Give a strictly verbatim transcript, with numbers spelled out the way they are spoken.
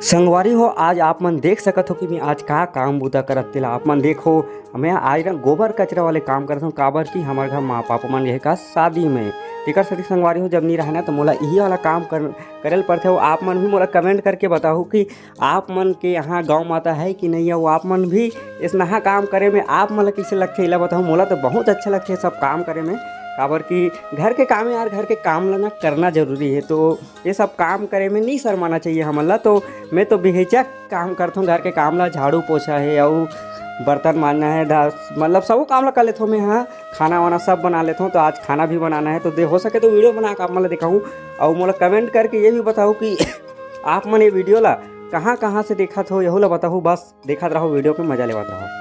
संगवारी हो, आज आप मन देख सकत हो कि मैं आज का काम बूता करत, तेला आप मन देखो। मैं आज ना गोबर कचरा वाले काम करत हूँ, काबर कि हमर घर माँ पापा मन गए का शादी में, तेकर सेती संगवारी हो, जब नहीं रहे ना तो मोला यही वाला काम कर, करे ल पड़थे। अउ आप मन भी मोला कमेंट करके बताहू कि आप मन के यहाँ गौ माता है कि नहीं है, अउ आप मन भी इसनहा काम करे में आप मन ला कइसे लगथे, एला बताहू। मोला तो बहुत अच्छा लगथे सब काम करे में, काबर कि घर के काम है यार, घर के काम ला ना करना जरूरी है। तो ये सब काम करे में नहीं शर्माना चाहिए हमन ला। तो मैं तो बेहिचक काम करथों घर के काम ला, झाड़ू पोछा है अउ बर्तन मांजना है, धा-, मतलब सबो काम ला कर लेथों मैं। हाँ, खाना वाना सब बना लेथों। तो आज खाना भी बनाना है, तो दे हो सके तो वीडियो बना के आप मन ला दिखाऊँ। अउ मोला कमेंट करके ये भी बताओ कि आप मन ये वीडियो ला कहाँ कहाँ से देखत हो, यहू ला बताओ। बस देखत रहो, वीडियो के मजा लेवत रहो।